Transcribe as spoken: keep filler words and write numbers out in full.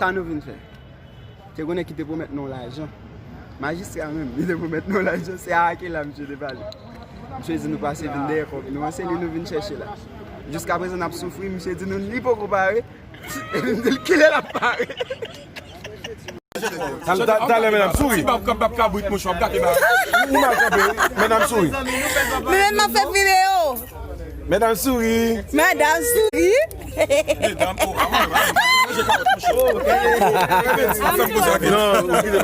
Sa nou vin fè? Te gen nèg ki te pwomèt nou lajan. Majistra menm, li te pwomèt nou lajan. Se a Akela misye te pale. Misye di nou pase vin dèyè kòb nou an, se li nou vin chèche la. Jiskaprezan n ap soufri, misye di nou li poko pare. Epi m di l kilè l ap pare. Talè, talè, medam, souri. Ti bab, bab kabrit, monchè, w ap gate bagay. Ou mal kanpe, wi. Medam, souri. Men m ap fè videyo. Medam, souri. Madam, souri. Medam, oh, ah, ouais, ouais. Non, ou kite